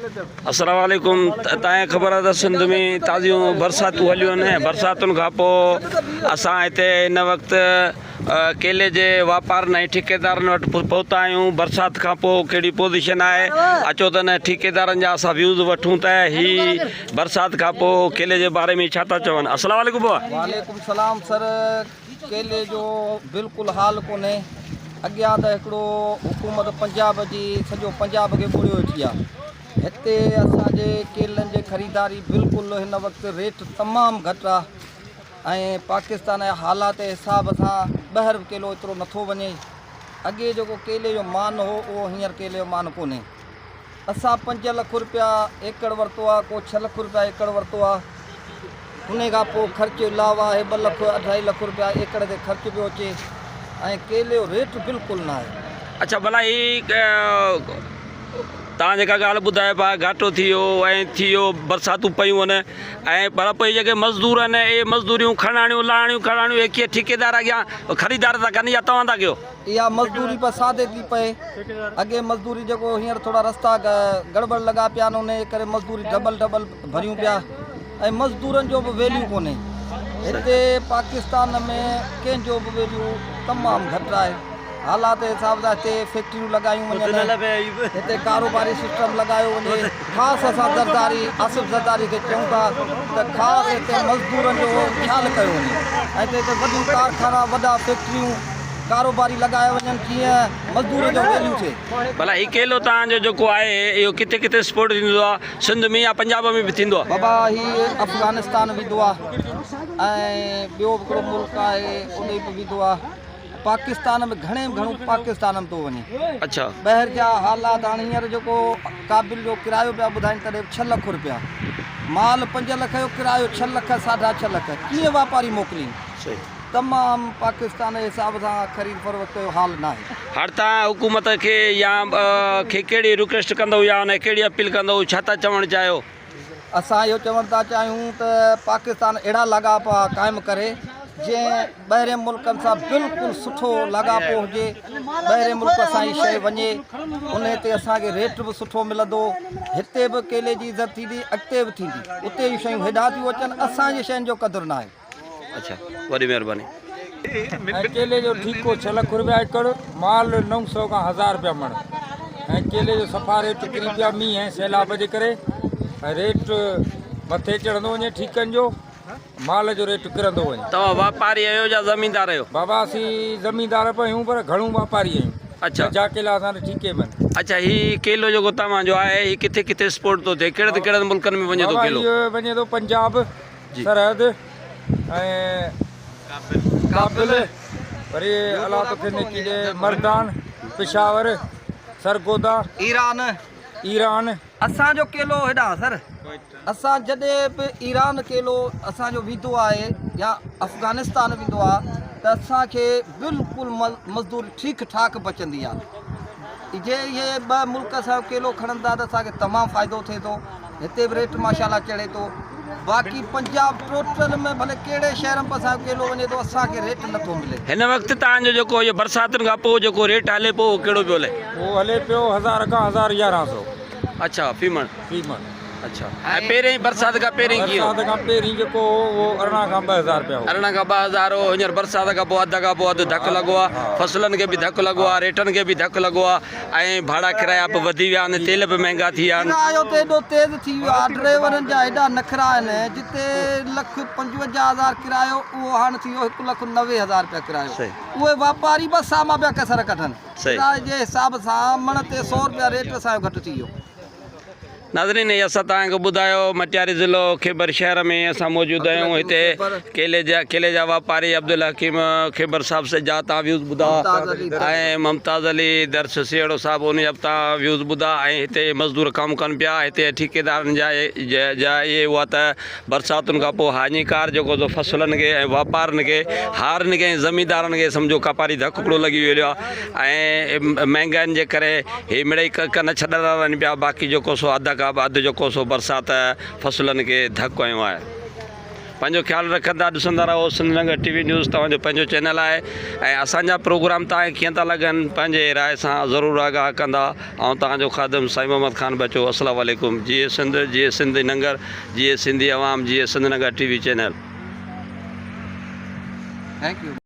السلام عليڪم تانکي خبر آهي ته سنڌ ۾ تازيون برساتون هليون آهن ۽ برساتن کان پوء اسان هتي هن وقت ڪيلي جي واپارين ۽ ٺيڪيدارن وٽ پهتا آهيون برسات کان پوء ڪهڙي پوزيشن آهي اچو ته هن ٺيڪيدارن جا اسان ويوز وٺون ته هي برسات کان پوء ڪيلي جي باري ۾ ڇا ٿا چون السلام عليڪم بابا. وعليڪم السلام سر ڪيلي جو بلڪل حال ڪونهي اڳيان ته هڪڙو حڪومت پنجاب جي سڄو پنجاب کي ٻوڙيو ويٺي آ هتي اسان جي ڪيلن جي خريداري بلڪل هن وقت ريٽ تمام گهٽ آ ۽ پاڪستان جي حالات جي حساب سان ٻاهر به ڪيلو ايترو نٿو وڃي اڳي جيڪو ڪيلي جو مان هو اهو هينئر ڪيلي جو مان ڪونهي اسان پنج لک روپيا ايڪڙ ورتو آ ڪو ڇهه لک روپيا ايڪڙ ورتو آ انهي کان پوء خرچ علاوه آهي ٻه لک اڍائي لک روپيا ايڪڙ تي خرچ پيو اچي ۽ ڪيلي جو ريٽ بلڪل ناهي. اڇا ڀلا هي توهان جيڪا ڳالهه ٻڌايو پيا گهاٽو ٿي ويو ۽ ٿي ويو برساتون پيون آهن ۽ پر پوء جيڪي مزدور آهن اهي مزدوريون کڻاڻيون لاهڻيون کڻاڻيون اهي ڪيئن ٺيڪيدار اڳيان خريدار ٿا ڪن يا توهان ٿا ڪيو؟ اها مزدوري به سادي ٿي پئي. اڳي مزدوري جيڪو هينئر ٿورا رستا گڙٻڙ لڳا پيا آهن انهي ڪري مزدوري ڊبل ڊبل ڀريون پيا ۽ مزدورن جو به ويليو ڪونهي. هتي پاڪستان ۾ ڪنهن جو به ويليو تمام گهٽ آهي. حالات جي حساب سان هتي فيڪٽريون لڳايون وڃن هتي ڪاروباري سسٽم لڳايو وڃي خاص اسان زرداري آصف زرداري کي چئون ٿا ته خاص هتي مزدورن جو خيال ڪيو وڃي ۽ هتي وڏيون ڪارخانا وڏا فيڪٽريون ڪاروباري لڳايا وڃن جيئن مزدور جو ويليو ٿئي. ڀلا هي ڪيلو توهان جو جيڪو آهي اهو ڪٿي ڪٿي ايڪسپورٽ ٿيندو آهي سنڌ ۾ يا پنجاب ۾ به ٿيندو آهي. بابا هي افغانستان ويندو آهي ۽ ٻيو به هڪڙو ملڪ آهي اوڏي به ويندو آهي پاڪستان ۾ گهڻي ۾ گهڻو پاڪستان ۾ ٿو وڃي. اڇا. ٻاهر جا حالات هاڻي هينئر جيڪو ڪابل جو ڪرايو پيا ٻڌائين تڏهن به ڇهه لک روپيا مال پنج لک جو ڪرايو ڇهه لک ساڍا ڇهه لک ڪيئن واپاري موڪلين. صحيح. تمام پاڪستان جي حساب سان خريد فروخت جو حال ناهي. هاڻ توهان حڪومت کي يا کي ڪهڙي رڪويسٽ ڪندؤ يا ان کي ڪهڙي اپيل ڪندؤ ڇا ٿا چوڻ چاهيو؟ اسان اهو چوڻ ٿا چاهيون ته پاڪستان اهڙا لاڳاپا قائم ڪري جنهن ٻاهرين ملڪن سان بلڪل سٺو لاڳاپو هجي ٻاهرين ملڪ اسان جي شيء وڃي انهي تي اسان کي ريٽ به سٺو ملندو هتي به ڪيلي جي عزت ٿيندي اڳتي به ٿيندي اتي جون شيون هيڏانهن ٿيون اچن اسان جي شين جو قدر ناهي. اڇا وڏي مهرباني. ۽ ڪيلي جو ٺيڪو ڇهه لک روپيا ايڪڙ، مال 900 کان هزار روپيا مڻ ۽ ڪيلي جو صفا ريٽ ڪري پيا مينهن ۽ سيلاب جي ڪري ۽ ريٽ مٿي چڙهندو وڃي ٺيڪن جو مال جو ريٽ ڪرندو وڃي. توهان واپاري آهيو يا زميندار آهيو؟ بابا اسين زميندار به آهيون پر گهڻو واپاري آهيون. اڇا. جا ڪيلا اسان وٽ ٺيڪي ۾ آهن. اڇا هي ڪيلو جيڪو توهان جو آهي هي ڪٿي ڪٿي ايڪسپورٽ ٿو ٿئي ڪهڙن ڪهڙن ملڪن ۾ وڃي ٿو بابا ڪيلو؟ هي وڃي ٿو پنجاب. سرحد ۽ ڪابل وري الله توکي نيڪي ڏي مردان پشاور سرگودا ايران ايران. اسان جو ڪيلو هيڏانهن سر اسان جڏهن به ايران ڪيلو اسان جو ويندو آهي يا افغانستان ويندو آهي ته اسان کي بلڪل مزدوري ٺيڪ ٺاڪ بچندي آهي جي اهي ٻه ملڪ اسان جو ڪيلو کڻن ٿا ته اسان کي تمام فائدو ٿئي ٿو هتي به ريٽ ماشاءالله چڙهي ٿو باقي پنجاب ٽوٽل ۾ ڀلي ڪهڙي شهر ۾ به اسان جو ڪيلو وڃي ٿو اسان کي ريٽ نٿو ملي. هن وقت توهان جو جيڪو اهو برساتن کان پوء جيڪو ريٽ هلي پيو اهو ڪهڙو پيو هلي؟ اهو هلي پيو هزار کان 1100. اڇا في مڻ. في مڻ. اڇا ۽ پهرين برسات کان پهرين ڪيئن هو؟ برسات کان پهرين جيڪو هو اهو 18 کان 2000 رپيا هو. 18 کان 2000 هو هينئر برسات کان پوء اڌ کان پوء اڌ ڌڪ لڳو آهي فصلن کي به ڌڪ لڳو آهي ريٽن کي به ڌڪ لڳو آهي. ۽ ڀاڙا ڪرايا به وڌي ويا آهن تيل به مهنگا ٿي ويا آهن. ڪرايو ته ايڏو تيز ٿي ويو آهي ڊرائيورن جا ايڏا نخرا آهن جتي لک 55 هزار ڪرايو اهو هاڻ ٿي ويو هڪ لک 90 هزار رپيا ڪرايو اهي واپاري به اسان مان پيا ڪسر ڪڍن ڪرائي جي حساب سان مڻ تي سو رپيا ريٽ اسان جو گهٽ ٿي ويو. ناظرين هي اسان توهان کي ٻڌايو مٽياري ضلعو خيبر شهر ۾ اسان موجود آهيون هتي ڪيلي جا ڪيلي جا واپاري عبدالحڪيم خيبر صاحب سي جا تان ويوز ٻڌا ۽ ممتاز علي درس سيهڙو صاحب ان جا به تان ويوز ٻڌا ۽ هتي مزدور ڪم ڪن پيا هتي ٺيڪيدارن جا جا اهي هئا ته برساتن کان پوء هاڃيڪار جيڪو سو فصلن کي ۽ واپارين کي هارين کي ۽ زميندارن کي سمجهو ڪاپاري ڌڪ هڪڙو لڳي ويو آهي ۽ مهنگائين جي ڪري هي مڙئي ڪن ڇڏندا رهن پيا باقي جيڪو سو اڌ کان به اڌ جيڪو سو برسات فصلن کي ڌڪ هنيو آهي. پنهنجو خيال رکندا ڏسندا رهو سنڌ ننگر ٽي وي نيوز توهان جو پنهنجو چينل آهي ۽ اسان جا پروگرام توهان کي ڪيئن ٿا لڳن پنهنجي راء سان ضرور آگاهه ڪندا آئون توهان جو خادم سائين محمد خان بچو السلام عليڪم جيئي سنڌ جيئي سنڌي ننگر جيئي سنڌي عوام جيئي Sindh Nangar T V channel. Thank you.